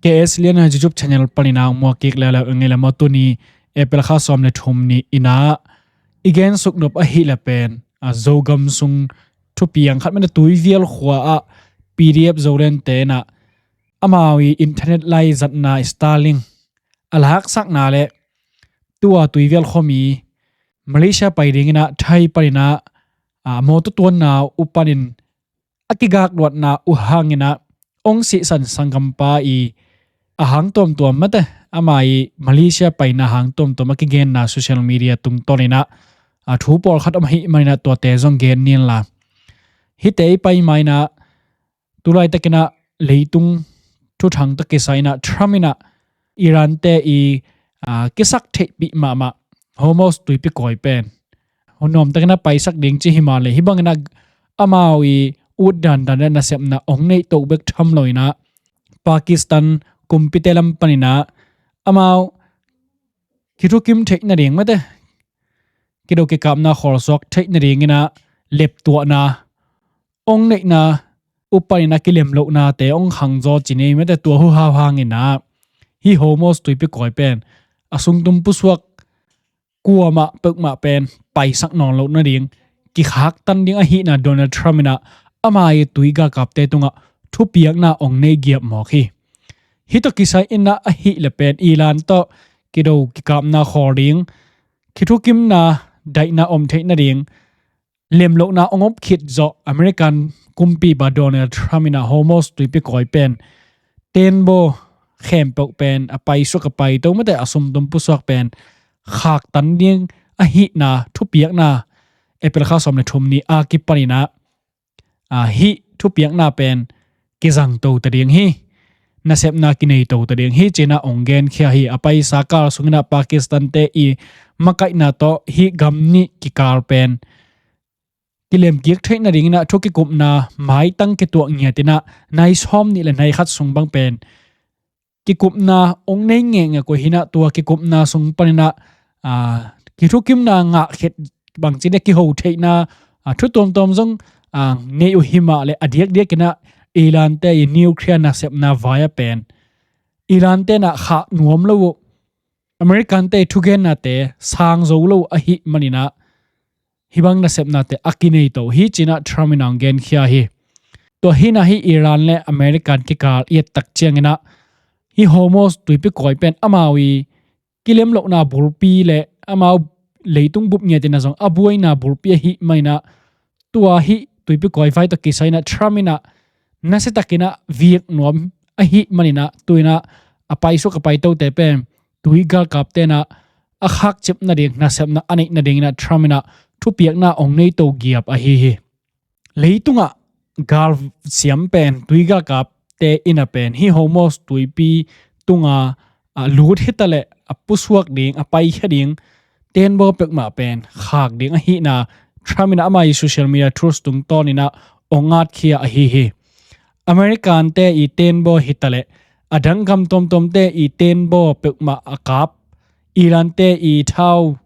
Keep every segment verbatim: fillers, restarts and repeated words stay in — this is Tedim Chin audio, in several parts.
K S Lian a YouTube channel panin a muak kik leuleu ing ei le maw. Tuni April kha sawm le thum ni-in ah i gen suknop ahih leh pen, a, Zogam sung thupiang khat mah, Tuivial khua ah P D F Zoland te in ah amau i internet lai zatna Starlink a laksakna le tua Tuivial khuami Malaysia pai dingin ah Thai panin ah, a, mawtaw tuanna uh panin a kigakluatna uh hangin ah hong sihsan sanggampa i a hang tuamtuam mate, ama i Malaysia paina hang tuamtuam a kigenna social media tungtawnin ah, a, thu pawlkhat om ahih manin ah tuate zong gen ni inla. Hihte i pai ma-in ah tulaitakin ah leitung thuthang tawh kisai in ah Trump in ah Iran te i, a, kisaktheihpih mahmah Hormuz tuipi kawi pen hun nuamtakin a paisak ding ci hi mah leh, hih bangin ah amau i ut dandan le nasepna hong neih to bek tham loin ah Pakistan kumpite lam panin ah amau kithukim theih nading mate, kido kikapna khawlsuak theih nadingin ah leptuahna hong neihna uh panin ah kilemlohnate hong khangzaw ci ni ei mate. Tua huhau hangin ah hih Hormuz tuipi kawi pen a sungtum pusuak kuamah peuhmah pen paisak nawn loh nading kikhaktan ding ahihna Donald Trump in ah ama i tui galkapte tungah thupiakna hong nei giap mawk hi. Hih tawh kisai in ah ahih leh pen Iran tawh kido kikapna khawl ding, kithukimna daihna om theih nading lemlohna hong om khit zawh American kumpipa Donald Trump in ah Hormuz tuipi kawi pen tenbaw khempeuh pen a paisuak a paito mate, a sumtum pusuak pen khaktan ding ahihna thupiakna April kha sawm le thum ni a kipanin ah, a, hih thupiakna pen kizang to ta ding hi. Nasepna kinei to ta ding hi ci-in ah hong genkhia hi. A paisa kal sungin ah Pakistan te i makaihna tawh hih gam nih kikal pen kilemkik theih nadingin ah thu kikupna maitang kituak ngiatin ah nai sawm nih le nai khat sung bang pen kikupna hong nei ngekngek uh hi-in ah tua kikupna sung panin ah, a, kithukimna ngah khit bangci dia kiho theihna, a, thu tuamtuam zong, a, nei uh hi mah leh a diakdiakin ah Iran te i nuclear nasepna vai ah pen Iran te in ah khah nuam lo uh, American te i thugennate sang zo lo uh ahih manin ah hih bang nasepnate a kinei to hi ci-in ah Trump in ah hong genkhia hi. Tua hi-in ah hih Iran le American kikal i et tak ciangin ah hih Hormuz tuipi kawi pen amau i kilemlohna bulpi le amau leitung bup ngiatin ah zong a buaina bulpi ahih manin ah tua hih tuipi kawi vai tawh kisai in ah Trump in ah nasiatakin ah vik nuam ahih manin ah tu-in ah a paisuak a paitote pen tui galkapte in ah a khakcip nading nasepna a neih nadingin ah Trump in ah thupiakna hong nei to giap ahi hi. Leitungah galsiam pen tui galkapte in ah pen hih Hormuz tuipi tunga, a, lut hitaleh a pusuak ding, a paikhia ding tenbaw peuhmah pen khak ding ahihna Trump in ah ama i social media tools tungtawnin ah hong atkhia ahi hi. American te i tenbaw hitaleh a dang gam tuamtuamte i tenbaw peuhmah a kap, Iran te i thau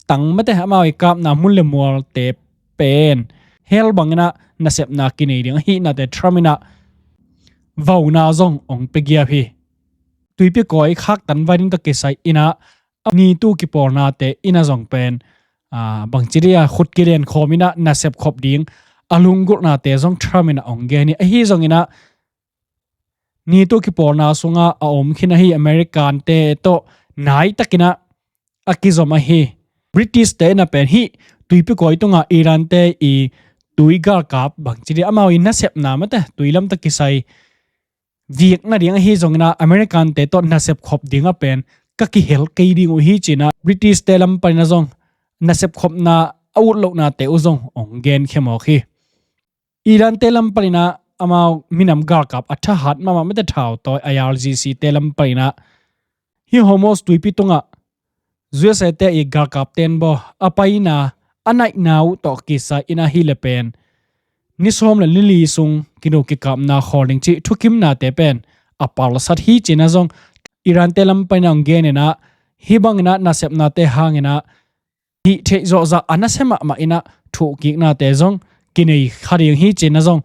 tang mate, amau i kapna mun le mualte pen hell bangin ah nasepna kinei ding ahihnate Trump in ah vauna zong hong pia giap hi. Tuipi kawi khaktan vai ding tawh kisai in ah a nitu kipawlnate in ah zong pen, a, bangci dia khut kilen khawmin ah nasep khop ding a lunggulhnate zong Trump in ah hong gen hi. Ahi zongin ah nitu kipawlna sungah a om khin ahi American te tawh naitakin ah a kizom ahi. British te in ah pen hih tuipi kawi tungah Iran te i tui galkap bangci dia amau i nasepna mate tui lam tawh kisai vik nading ahi zongin ah American te tawh nasep khop ding ah pen ka kihel kei ding uh hi ci-in ah British te lam panin ah zong nasep khopna a ut lohnate uh zong hong genkhia mawk hi. Iran te lam panin ah amau minam galkap a thahat mahmah mate thautawi I R G C te lam panin ah hih Hormuz tuipi tungah U S A te i galkap tenbaw a paina a naihna uh tawh kisai in ah hi le pen ni sawm le ni li sung kino kikapna khawl ding cih thukimnate pen a palsat hi ci-in ah zong Iran te lam panin ah hong genin ah hih bangin ah nasepnate hangin ah hih theih zawhzah a nasia mahmah in ah thuhkiknate zong kinei kha ding hi ci-in ah zong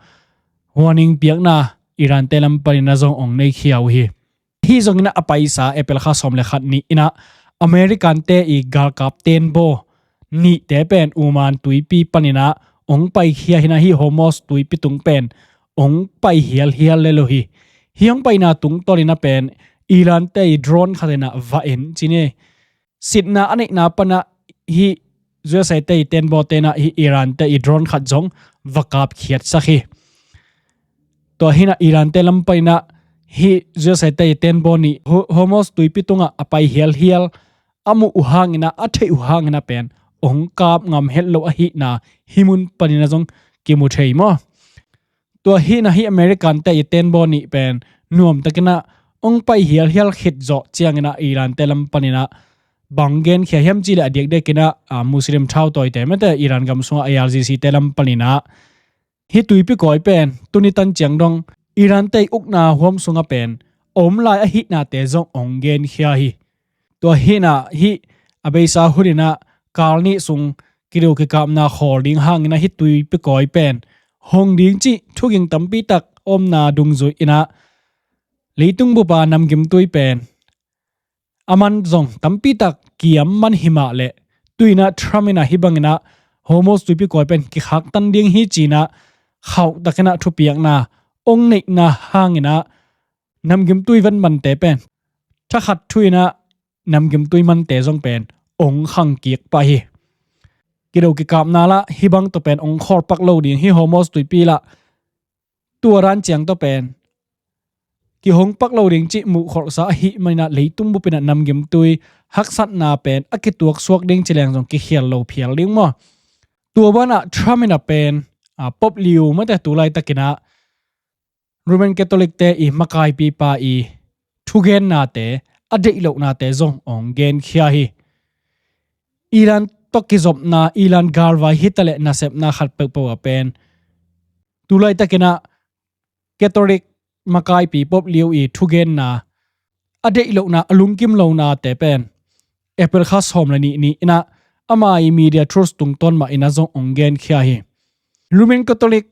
warning piakna Iran te lam panin ah zong hong neikhia uh hi. Hih zongin ah a paisa April kha sawm le khat ni-in ah American te i galkap tenbaw nihte pen Oman tuipi panin ah hong paikhia hi-in ah hih Hormuz tuipi tung pen hong pai hialhial lel uh hi. Hih hong paina tungtawnin ah pen Iran te i drone khat in ah va en ci ni. Sitna a neihna pan ah hih U S A te i tenbaw ten ah hih Iran te i drone khat zong va kapkhiatsak hi. Tua hi-in ah Iran te lam panin ah hih U S A te i tenbaw nih Ho-, Hormuz tuipi tungah a pai hialhial a muh uh hangin ah, a theih uh hangin ah pen hong kap ngam het lo ahihna hih mun panin ah zong kimu thei maw? Tua hi-in ah hih American te i tenbaw nih pen nuamtakin ah hong pai hialhial khit zawh ciangin ah Iran te lam panin ah bang genkhia hiam cih leh a diakdiakin ah, a, Muslim thautawite mate Iran gam sungah I R G C te lam panin ah hih tuipi kawi pen tuni tan ciang dong Iran te i ukna huam sungah pen a om lai ahihnate zong hong genkhia hi. Tua hi-in ah hih a beisa hunin ah kal nih sung kido kikapna khawl ding hangin ah hih tuipi kawi pen hong ding cih thuging tampi tak omna dungzui-in ah leitung bup a namgimtui pen a man zong tampi tak kiam man hi mah leh tu-in ah Trump in ah hih bangin ah Hormuz tuipi kawi pen kikhaktan ding hi ci-in ah khauhtakin ah thupiakna hong neihna hangin ah namgimtui van mante pen thakhat thu-in ah namgimtui mante zong pen hong khangkik pah hi. Kido kikapna lah hih bang tawh pen hong khawl pak lo ding hi, Hormuz tuipi lah tua dan ciang tawh pen kihong pak lo ding cih muh kholhsa ahih manin ah leitung bup in ah namgimtui haksatna pen a kituaksuak ding ci leng zong kikhial lo phial ding maw? Tua banah Trump in ah pen, a, Pope Leo mate tu laitakin ah Roman Catholic te i makaipipa i thugennate, a deih lohnate zong hong genkhia hi. Iran tawh kizopna, Iran galvai hi taleh nasepna khat peuhpeuh ah pen tu laitakin ah Catholic makaipi Pope Leo i thugenna, a deih lohna, a lungkim lohnate pen April kha sawm le nih ni-in ah ama i media truth tungtawn mah in ah zong hong genkhia hi. Roman Catholic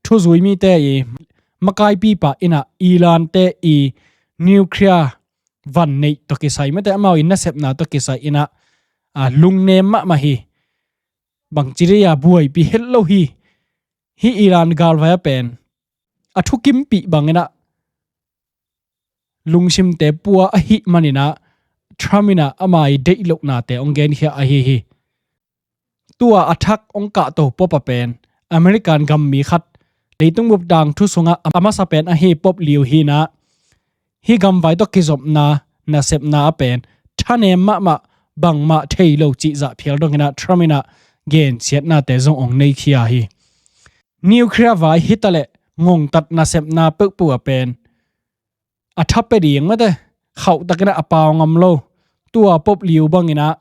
thuzui mite i makaipipa in ah Iran te i nuclear van neih tawh kisai mate amau i nasepna tawh kisai in ah, a, lungnem mahmah hi. Bangci dei a buaipi het lo hi. Hih Iran galvai ah pen a thukimpih bangin ah lungsimte pua ahih manin ah Trump in ah ama i deih lohnate hong genkhia ahi hi. Tua a thak hong kahto Pope ah pen American gammi khat, leitung bup tangthu sungah a masa pen ahi Pope Leo hi-in ah hih gamvai tawh kizopna nasepna ah pen thanem mahmah, bangmah thei lo cih zah phial dongin ah Trump in ah gensiatnate zong hong neikhia hi. Nuclear vai hi taleh ngongtat nasepna peuhpeuh ah pen a tha pia ding mate khauhtakin ah a pau ngam lo, tua Pope Leo bangin ah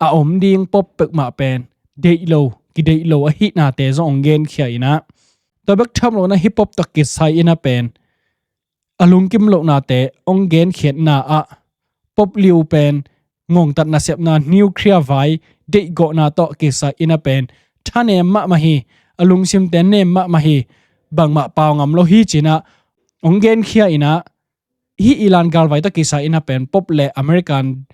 a om ding Pope peuhmah pen deih lo, kideih lo ahihnate zong hong genkhia in ah tua bek tham loin ah hih Pope tawh kisai in ah pen a lungkim lohnate hong genkhiatna ah Pope Leo pen ngongtat nasepna, nuclear vai deihgawhna tawh kisai in ah pen thanem mahmah hi, a lungsimte nem mahmah hi, bangmah pau ngam lo hi ci-in ah hong genkhia in ah hih Iran galvai tawh kisai in ah pen Pope le American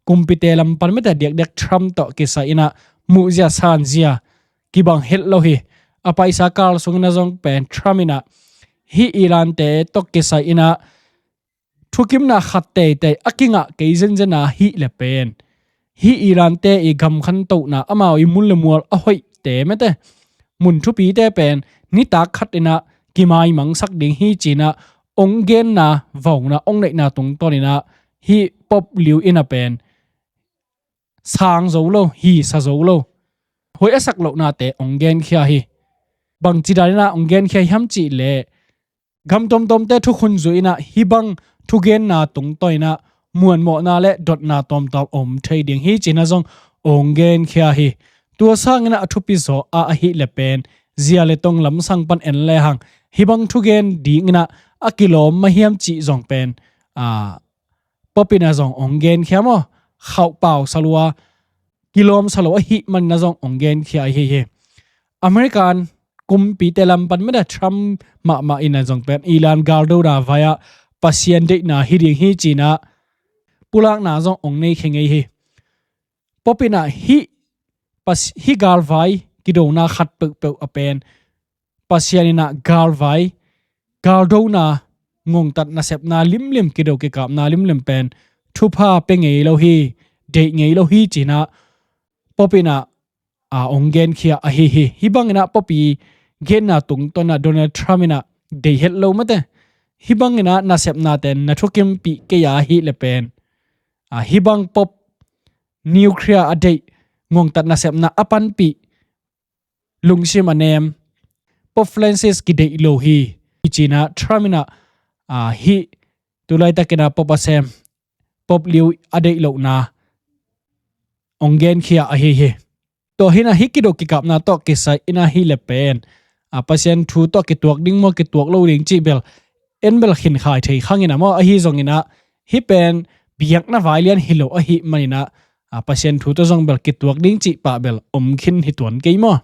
kumpite lam pan mate diakdiak Trump tawh kisai in ah muhzia sanzia kibang het lo hi. A paisa kal sungin ah zong pen Trump in ah hih Iran te tawh kisai in ah thukimna khat teitei a kingah kei zenzen a hih leh pen hih Iran te i gam khantohna, amau i mun le mual a hoihte mate mun thupite pen nitak khat in ah kimaimangsak ding hi ci-in ah hong genna, vauna hong neihna tungtawn in ah hih Pope Leo in ah pen sang zo lo, hisa zo lo, hoih a sak lohnate hong genkhia hi. Bangci dan in ah hong genkhia hiam cih leh gam tuamtuamte thukhun zui in ah hih bang thugenna tungtawn in ah muanmawhna le dotna tuamtuam om thei ding hi ci-in ah zong hong genkhia hi. Tua sangin ah a thupi zaw a ahih leh pen zia le tong lamsang pan en lehang hih bang thugen dingin ah a kilawm mah hiam cih zong pen, a, Pope in ah zong hong genkhia maw, khauh pau sa lua, kilawm sa lo ahih manin ah zong hong genkhia ahi hi. American kumpite lam pan mate Trump mahmah in ah zong pen Iran galdona vai ah Pasian deihna hi ding hi cinah pulakna zong ong nei khe ngei hi. Pope inah hih, hih galvai kidona khat peuhpeuh a pen Pasian inah galvai, galdona, ngongtat nasepna limlim, kido kikapna limlim pen thupha pia ngei lo hi, deih ngei lo hi cinah Pope inah a ong genkhia ahi hi. Hih banginah Pope i genna tungtawn inah Donald Trump inah deih het lo mate. Hih banginah nasepnate na thukimpih kei a hih le pen, a, hih bang Pope nuclear a deih, ngongtat nasepna a panpih, lungsim a nem Pope Francis kideih lo hi, hi cinah Trump inah, a, hih tulaitakinah Pope a sem, Pope Leo a deih lohna ong genkhia ahi hi. Tua hinah hih kido kikapna tawh kisai inah hih le pen, a, Pasian thu tawh kituak ding maw, kituak lo ding cih bel en bel khinkhai thei khang inah maw, ahi zonginah hih pen biakna vai lian hi lo ahi maninah, a, Pasian thu tawh zong bel kituak ding cih pah bel om khin hi tuan kei maw.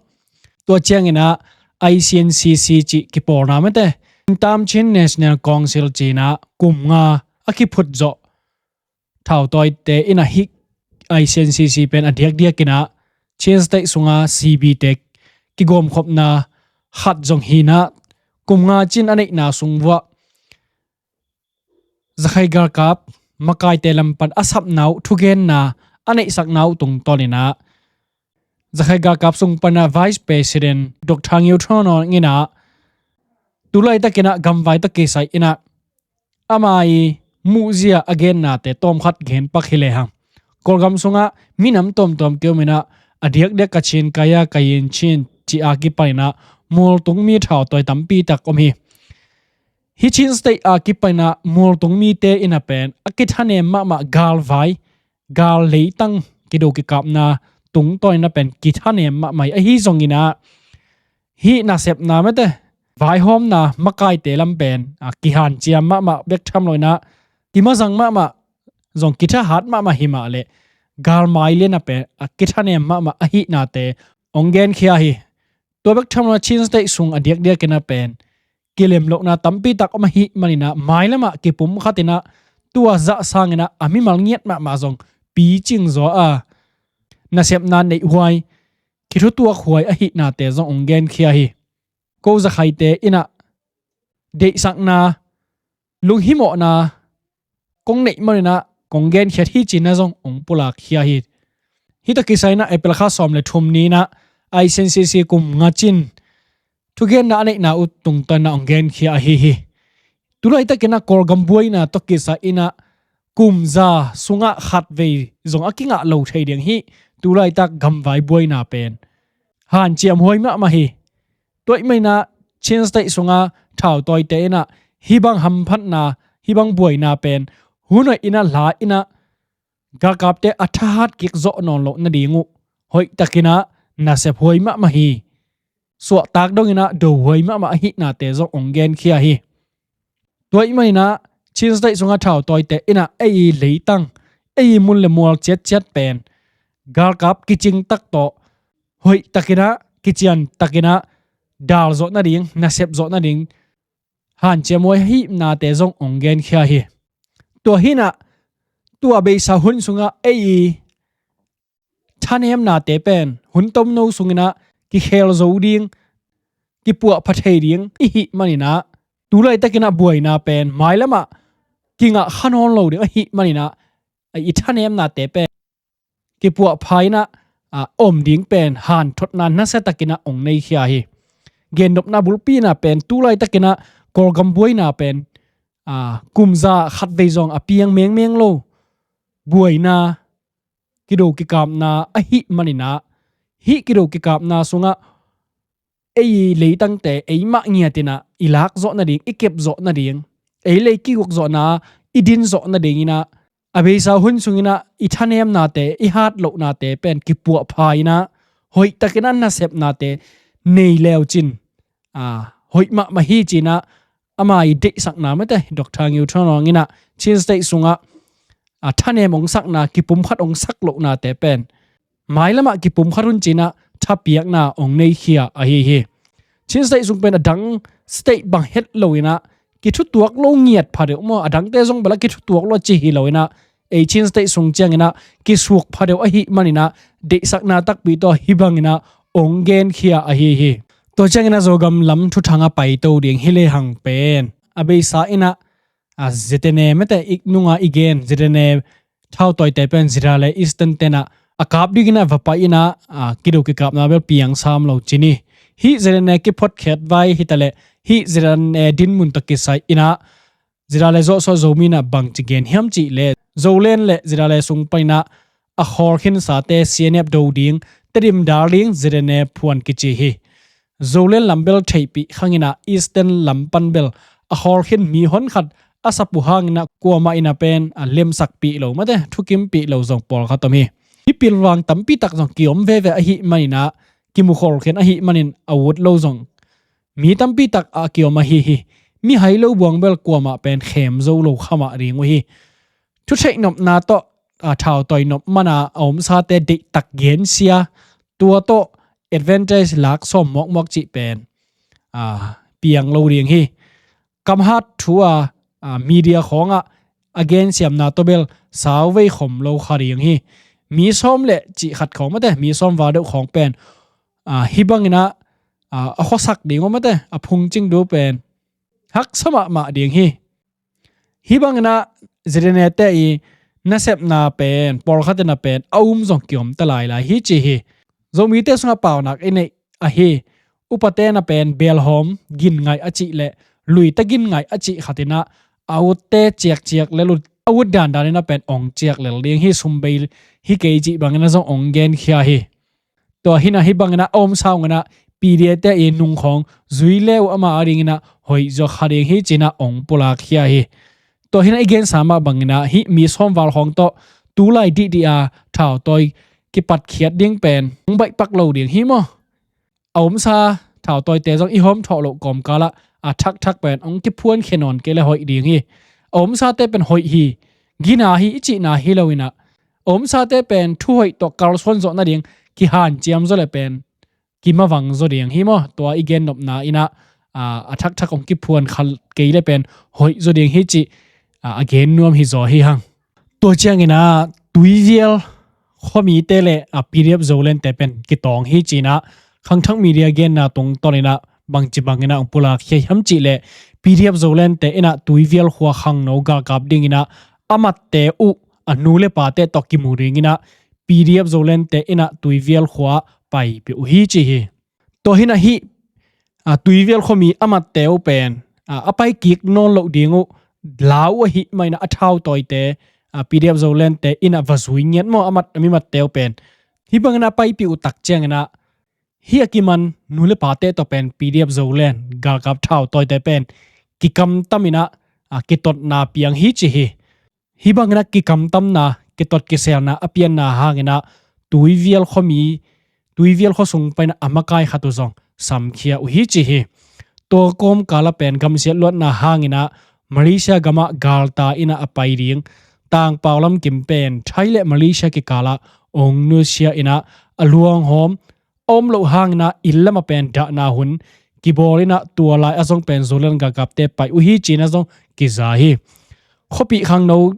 Tua cianginah I C N C C cih kipawlna mate, Tam Chin National Council cinah kum nga a kiphut zawh thautawite inah hih I C N C C pen a diakdiakinah Chin State sunga C B te kigawmkhopna khat zong hinah kum nga cin a neihna sung vuah Zakhai galkap makaite lam pan a sapna uh, thugenna a neihsakna uh tungtawninah Zakhai galkap sung panah Vice President Doctor Ngio Thon Aung inah tulaitakinah gamvai tawh kisai inah ama i muhzia a gennate tawmkhat genpak hi lehang, Kawlgam sungah minam tuamtuam kiominah a diakdiak Kachin, Kaya, Kayin, Chin cih a kipaninah mualtung mi thautawi tampi tak om hi. Hih Chin State a kipaninah mualtung mite inah pen a kithanem mahmah galvai, gal leitang kido kikapna tungtawn inah pen kithanem mahmah hi. Ahi zonginah hih nasepna mate, vaihawmna makaite lam pen, a, kihanciam mahmah bek tham lo inah kimazang mahmah, zong kithahat mahmah hi mah leh galmai lianah pen a kithanem mahmah ahihnate ong genkhia hi. Tua bek tham lo inah Chin State sung a diakdiakinah pen kilem lohna tampi tak om ahi maninah mailamah kipumkhatinah tua zah sanginah a mimal ngiat mahmah zong picing zaw a nasepna neihhuai, kithutuakhuai ahihnate zong ong genkhia hi. Ko Zakhaite inah deihsakna, lunghimawhna kong neih maninah kong genkhiat hi cinah zong ong pulakkhia hi. Hih tawh kisai inah April kha sawm le thum ni inah I C N C C kum nga cin thugenna a neihna uh tungtawn inah ong genkhia ahi hi. Tulaitakinah Kawlgam buaina tawh kisai inah kum za sungah khatvei zong a kingah lo thei ding hih tulaitak gamvai buaina pen hanciam huai mahmah hi. Tua ahih maninah Chin State sunga thautawite inah hih bang hamphatna, hih bang buaina pen hun hoih inah la inah galkapte a thahat kik zawh nawn loh nading uh hoihtakinah nasep huai mahmah hi. Suahtak donginah do huai mahmah ahihnate zong ong genkhia hi. Tua ahih maninah Chin State sunga thautawite inah ei i leitang, ei i mun le mual ciatciat pen galkap kicing tak tawh hoihtakinah, kiciantakinah dal zawh nading, nasep zawh nading hanciam huai ahihnate zong ong genkhia hi. Tua hinah tua beisa hun sungah ei i thanemnate pen hun tomno sunginah kikhel zo ding, kipuahpha thei ding i hih maninah tulaitakinah buaina pen mailamah kingah kha nawn lo ding ahih maninah i thanemnate pen kipuahpha inah, a, om ding pen hanthotna nasiatakinah ong neikhia hi. Gennopna bulpi inah pen tulaitakinah Kawlgam buaina pen, a, kum za khatvei zong a piang mengmeng lo buaina, kido kikapna ahih maninah hih kido kikapna sungah ei leitangte eimah ngiatinah i lak zawh nading, i kep zawh nading, ei lei kiguk zawhna i din zawh nadinginah a beisa hun sunginah i thanemnate, i hat lohnate pen kipuahpha inah hoihtakinah nasepnate nei leucin, a, hoih mahmah hi cinah ama i deihsakna mate, Doctor Ngio Thon Aung inah Chin State sungah, a, thanem ong sakna, kipumkhat ong sak lohnate pen mailamah kipumkhat un cinah thapiakna ong neikhia ahi hi. Chin State sung pen a dang state bang het lo inah kithutuak lo ngiat pha deuh maw, a dangte zong bel a kithutuak lo a ci hi lo inah, ei Chin State sung cianginah kisuk pha deuh ahih maninah deihsakna takpi tawh hih banginah ong genkhia ahi hi. Tua cianginah Zogam lam thuthang a paito ding hi lehang pen a beisa inah, a, ZNA mete i nunga i gen ZNA thautawite pen ZRA le Eastern tenah a kap dinginah va pai inah, a, kido kikapna bel piang sam lo ci ni. Hih ZNA kiphotkhiat vai hitaleh hih ZNA dinmun tawh kisai inah ZRA le zawhsawh Zomi inah bangci gen hiam cihleh Zoland le ZRA le sung paninah a khawl khinsate CNF do ding, Tedim dal ding ZNA phuan kici hi. Zoland lam bel theihpih khanginah Eastern lam pan bel a khawl khin mi honkhat a sap uh hanginah kuamah inah pen a lemsakpih lo mate, thukimpih lo zong pawlkhat om hi. Hih pilvang tampitak zong kiom veve ahih maninah kimu khawl khin ahih manin a ut lo zong mi tampitak a kiom ahi hi. Mihai lo buang bel kuamah pen khem zo lo khamah ding uh hi. Thutheih nopna tawh, a, thautawi nop mana a omsate deihtak gensia, tua tawh advantage lak sawm mawkmawk cih pen, a, piang lo ding hi. Kamhat thu a, a, media khawngah a gensiamna tawh bel sauvei khom lo kha ding hi. Mi sawm le cih khat khawng mate, mi sawm val deuh khawng pen, a, hih banginah, a, a khuasak ding uh mate, a phungcing duh pen haksa mahmah ding hi. Hih banginah ZNA te i nasepna pen pawlkhat inah pen a um zong kiom ta lailai hi ci hi. Zomite sungah paunak i neih ahi. Upate inah pen belhawm gin ngaih a cih le luita gin ngaih a cih khat inah a utte ciakciak lel uh, a ut dandan inah pen ong ciak lel ding hi. Sumbei hi kei cih banginah zong ong genkhia hi. Tua hinah hih banginah a omsa unginah PDF te i nungkhawng zui le uh ama a dinginah hoih zaw kha ding hi cinah ong pulakkhia hi. Tua hinah i gensa mah banginah hih mi sawm val khawng tawh tulai dihdih a thautawi kipatkhiat ding pen ong baihpak lo ding hi maw? A omsa thautawite zong i hawmthawh loh kawmkalah a thakthak pen ong kiphuankhia nawn kei le hoih ding hi. A omsate pen hoih hi, gina hi i cihna hi loinah a omsate pen thuhoih tawh kalsuan zawh nading kihanciam zaw le pen kimavang zaw ding hi maw? Tua i gennopna inah, a, a thakthak ong kiphuan kha kei le pen hoih zaw ding hi cih, a, a gen nuam hi zaw hi hang. Tua cianginah Tuivial khuamite le, a, PDF Zoland te pen kitawng hi cinah Khangthak media genna tungtawninah bangci banginah ong pulakkhia hiam cihleh PDF Zoland te inah Tuivial khua khangno galkap dinginah a matte uh, a nu le pate tawh kimu dinginah PDF Zoland te inah Tuivial khua paipih uh hi ci hi. Tua hinah hih, a, Tuivial khuami a matte uh pen, a, a paikik nawn loh ding uh lau uh ahih maninah a thautawite, a, PDF Zoland te inah va zui ngiat maw, a mat, a mi matte uh pen. Hih banginah a paipih uh tak cianginah hih a kiman nu le pate tawh pen PDF Zoland galkap thautawite pen kikamtaminah, a, kitotna piang hi ci hi. Hih banginah kikamtamna, kitot kiselna a pianna hanginah Tuivial khuami, Tuivial khua sung paninah a makai khat uh zong samkhia uh hi ci hi. Tua kawmkala pen gamsiat luatna hanginah Malaysia gamah galta inah a pai ding tangpau lamkim pen Thai le Malaysia kikalah ong nusia inah a luanghawm a om loh hanginah inn lamah pen dahna hun kibawl inah tua lai a zong pen Zoland galkapte pai uh hi cinah zong kiza hi. Khuapih khangno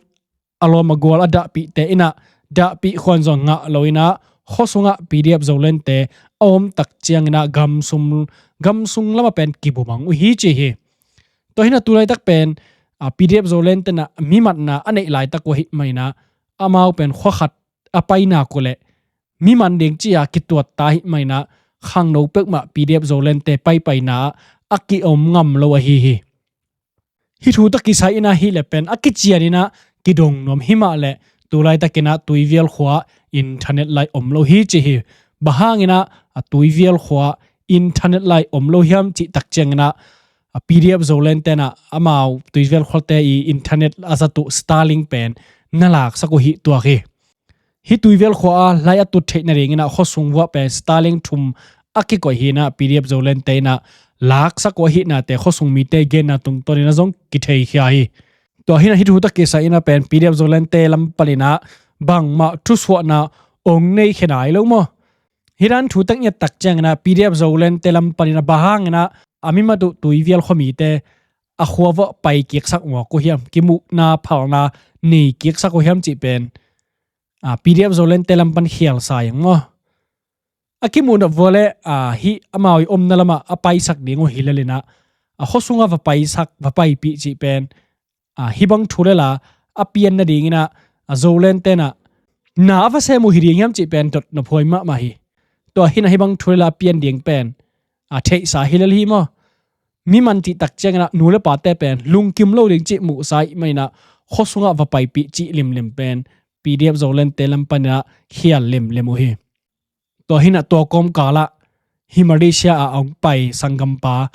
a lawm a gual a dahpihte inah dahpih khuan zong ngah lo inah khua sungah PDF Zolandte a om tak cianginah gamsung, gamsung lamah pen kibumang uh hi ci hi. Tua hinah tu laitak pen, a, PDF Zolandte inah mi matna a neih laitak uh ahih maninah amau pen khua khat a paina uh leh mi man ding ci-a kituat ta ahih maninah khangno peuhmah PDF Zolandte paipaina ah a kiom ngam lo ahi hi. Hih thu tawh kisai inah hih le pen a kician inah kidong nuam himah leh tu laitakinah Tuivial khua internet lai om lo hi ci hi. Bang hanginah, a, Tuivial khua internet lai om lo hiam cih tak cianginah, a, PDF Zolandte inah amau Tuivial khuate i internet a zat uh Starlink pen na laksak uh hi tuak hi. Hih Tuivial khua-a lai a tut theih nadinginah khua sung vuah pen Starlink thum a kikoih hinah PDF Zolandte inah laksak uh ahihnate khua sung mite genna tungtawninah zong kitheikhia hi. Tua hinah hih thu tawh kisai inah pen PDF Zolandte lam paninah bangmah thusuahna ong nei khe nai lo maw? Hih dan thu teng i et tak cianginah PDF Zolandte lam paninah bang hanginah a mi mat uh Tuivial khuamite a khua vawh pai kiksak mawk uh hiam, kimuhna phalna nei kiksak uh hiam cih pen, a, P D F Zoland te lam pan khial sa ing maw. A kimuh nop vua le, a, hih amau i omna lamah a paisak ding uh hi lel inah, a, khua sungah va paisak, va paipih cih pen, a, hih bang thu le la a pian nading inah, a, Zoland tenah na a va sem uh hi ding hiam cih pen dot nop huai mahmah hi. Tua hinah hih bang thu le la a pian ding pen, a, theihsa hi lel hi maw. Mi man cih tak ciang inah nu le pate pen lungkim lo ding cih muhsa ih man inah khua sungah va paipih cih limlim pen P D F Zoland te lam pan inah khial limlim uh hi. Tua hinah tua kawmkalah hih Malaysia ah a hong pai sanggampa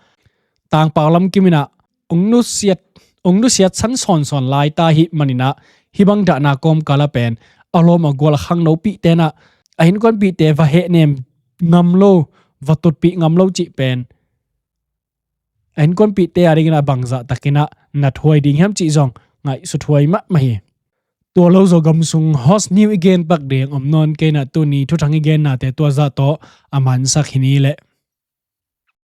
Tangpau Lam Kim inah hong nusiat, hong nusiat san sawnsawn lai ta hih man inah, hih bang dahna kawmkalah pen a lawm a gual a khangno pih tenah a innkuanpihte va hehnem ngam lo, va tutpih ngam lo cih pen a innkuanpihte a ding inah bangzah tak inah na thuai ding hiam cih zong ngaihsut huai mahmah hi. Tua lo zaw gam sung hot news i gen pak ding om nawn kei inah, tuni thuthang i gennate tua zah tawh a mansak hi ni leh.